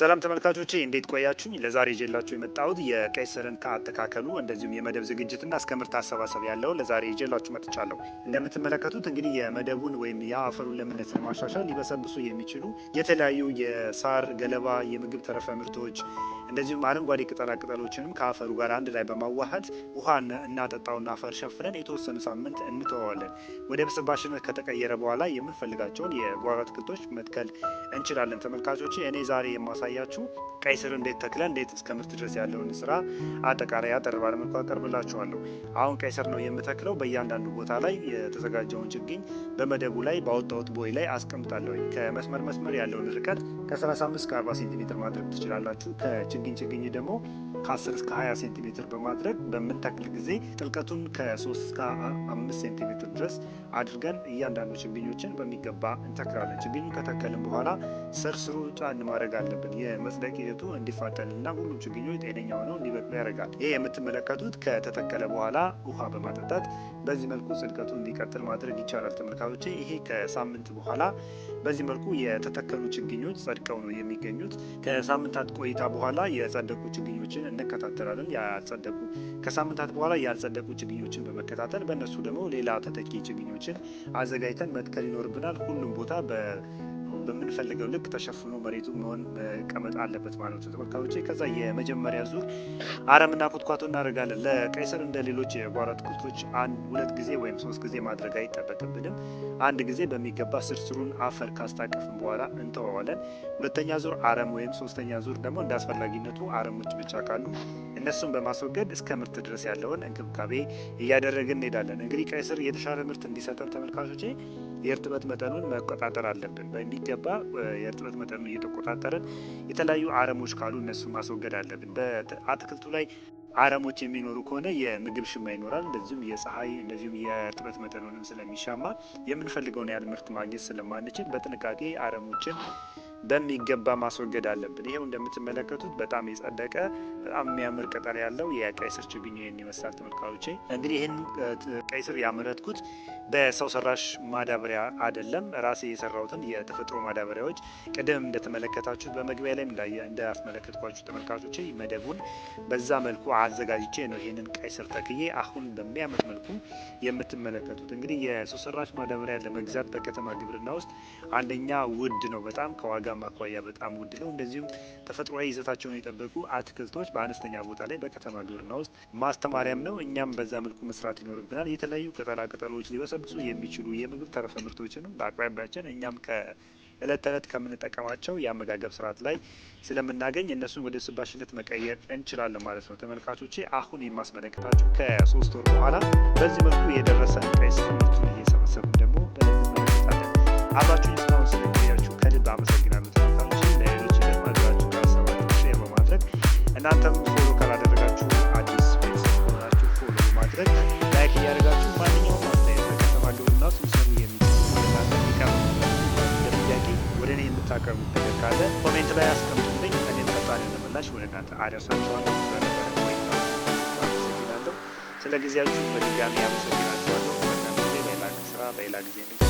ሰላም ተመልካቾቼ፣ እንዴት ቆያችሁኝ? ለዛሬ ይዤላችሁ የመጣሁት የቀይ ስርን ከአተካከሉ እንደዚሁም የመደብ ዝግጅትና እስከ ምርት አሰባሰብ ያለውን ለዛሬ ይዤላችሁ መጥቻለሁ። እንደምትመለከቱት እንግዲህ የመደቡን ወይም የአፈሩን ለምነት ለማሻሻል ሊበሰብሱ የሚችሉ የተለያዩ የሳር ገለባ፣ የምግብ ተረፈ ምርቶች እንደዚሁም አረንጓዴ ቅጠላ ቅጠሎችንም ከአፈሩ ጋር አንድ ላይ በማዋሃድ ውሃ እናጠጣውና አፈር ሸፍነን የተወሰኑ ሳምንት እንተወዋለን። ወደ ብስባሽነት ከተቀየረ በኋላ የምንፈልጋቸውን የጓሮ አትክልቶች መትከል እንችላለን። ተመልካቾቼ፣ እኔ ዛሬ የማሳያችሁ ቀይ ስር እንዴት ተክለን እንዴት እስከ ምርት ድረስ ያለውን ስራ አጠቃላይ አጠር ባለ መልኩ አቀርብላችኋለሁ። አሁን ቀይ ስር ነው የምተክለው። በእያንዳንዱ ቦታ ላይ የተዘጋጀውን ችግኝ በመደቡ ላይ ባወጣሁት ቦይ ላይ አስቀምጣለሁ። ከመስመር መስመር ያለውን ርቀት ከ35 እስከ 40 ሴንቲሜትር ማድረግ ትችላላችሁ። ከችግኝ ችግኝ ደግሞ ከ10 እስከ 20 ሴንቲሜትር በማድረግ በምንተክል ጊዜ ጥልቀቱን ከ3 እስከ 5 ሴንቲሜትር ድረስ አድርገን እያንዳንዱ ችግኞችን በሚገባ እንተክላለን። ችግኙ ከተከልን በኋላ ስር ስሩ ጫን ማድረግ አለብን። የመጽደቅ ሂደቱ እንዲፋጠንና ሁሉም ችግኞች ጤነኛ ሆነው እንዲበቅሉ ያደርጋል። ይህ የምትመለከቱት ከተተከለ በኋላ ውሃ በማጠጣት በዚህ መልኩ ጽድቀቱ እንዲቀጥል ማድረግ ይቻላል። ተመልካቾቼ፣ ይሄ ከሳምንት በኋላ በዚህ መልኩ የተተከሉ ችግኞች ጸድቀው ነው የሚገኙት። ከሳምንታት ቆይታ በኋላ የጸደቁ ችግኞችን እንከታተላለን። ያልጸደቁ ከሳምንታት በኋላ ያልጸደቁ ችግኞችን በመከታተል በእነሱ ደግሞ ሌላ ተተኪ ችግኞችን አዘጋጅተን መትከል ይኖርብናል። ሁሉም ቦታ በምንፈልገው ልክ ተሸፍኖ መሬቱ መሆን መቀመጥ አለበት ማለት ነው ተመልካቾቼ። ከዛ የመጀመሪያ ዙር አረምና ኩትኳቶ እናደርጋለን። ለቀይ ስር እንደ ሌሎች የጓሮ አትክልቶች አንድ ሁለት ጊዜ ወይም ሶስት ጊዜ ማድረግ አይጠበቅብንም። አንድ ጊዜ በሚገባ ስርስሩን አፈር ካስታቀፍን በኋላ እንተወዋለን። ሁለተኛ ዙር አረም ወይም ሶስተኛ ዙር ደግሞ እንደ አስፈላጊነቱ አረሞች ብቻ ካሉ እነሱን በማስወገድ እስከ ምርት ድረስ ያለውን እንክብካቤ እያደረግን እንሄዳለን። እንግዲህ ቀይ ስር የተሻለ ምርት እንዲሰጠን ተመልካቾቼ የእርጥበት መጠኑን መቆጣጠር አለብን። በሚገባ የእርጥበት መጠኑን እየተቆጣጠርን የተለያዩ አረሞች ካሉ እነሱን ማስወገድ አለብን። በአትክልቱ ላይ አረሞች የሚኖሩ ከሆነ የምግብ ሽማ ይኖራል። እንደዚሁም የፀሐይ እንደዚሁም የእርጥበት መጠኑንም ስለሚሻማ የምንፈልገውን ያህል ምርት ማግኘት ስለማንችል በጥንቃቄ አረሞችን በሚገባ ማስወገድ አለብን። ይሄው እንደምትመለከቱት በጣም የጸደቀ፣ በጣም የሚያምር ቅጠል ያለው የቀይ ስር ችግኝ ይህን ይመስላል። ተመልካቾቼ፣ እንግዲህ ይህን ቀይ ስር ያመረትኩት በሰው ሰራሽ ማዳበሪያ አይደለም። ራሴ የሰራሁትን የተፈጥሮ ማዳበሪያዎች ቅድም እንደተመለከታችሁት በመግቢያ ላይም እንዳስመለከትኳችሁ ተመልካቾቼ፣ መደቡን በዛ መልኩ አዘጋጅቼ ነው ይህንን ቀይ ስር ተክዬ አሁን በሚያምር መልኩ የምትመለከቱት። እንግዲህ የሰው ሰራሽ ማዳበሪያ ለመግዛት በከተማ ግብርና ውስጥ አንደኛ ውድ ነው፣ በጣም ከዋጋ አኳያ በጣም ውድ ነው። እንደዚሁም ተፈጥሯዊ ይዘታቸውን የጠበቁ አትክልቶች በአነስተኛ ቦታ ላይ በከተማ ግብርና ውስጥ ማስተማሪያም ነው። እኛም በዛ መልኩ መስራት ይኖርብናል። የተለያዩ ቅጠላ ቅጠሎች፣ ሊበሰብሱ የሚችሉ የምግብ ተረፈ ምርቶችንም በአቅራቢያችን እኛም ከእለት ተዕለት ከምንጠቀማቸው የአመጋገብ ስርዓት ላይ ስለምናገኝ እነሱን ወደ ስባሽነት መቀየር እንችላለን ማለት ነው። ተመልካቾቼ፣ አሁን የማስመለከታችሁ ከ3 ወር በኋላ በዚህ መልኩ የደረሰ ቀይ ስር ምርቱን እየሰበሰብን ደግሞ እንመለከታለን። አብራችሁኝ እስካሁን ስለቆያችሁ ከልብ አመሰግናለሁ ተመልካቾቼ። ለሌሎች ይጠቅማል ብላችሁ ካሰባችሁ share በማድረግ፣ እናንተም follow ካላደረጋችሁ፣ አዲስ ቤተሰብ ከሆናችሁ follow በማድረግ፣ like እያደረጋችሁ፣ ማንኛውም አስተያየት በከተማ ግብርና ውስጥ ሊሰሩ የሚችሉ ወደ እናንተ ሊቀርቡ ጥያቄ ወደ እኔ የምታቀርቡት ነገር ካለ comment ላይ አስቀምጡልኝ። እኔም ፈጣን የሆነ ምላሽ ወደ እናንተ አደርሳችኋለሁ። ስለነበረ ቆይታ አመሰግናለሁ። ስለ ጊዜያችሁ በድጋሚ አመሰግናችኋለሁ። መልካም ጊዜ። በሌላ ስራ በሌላ ጊዜ እንገናኝ።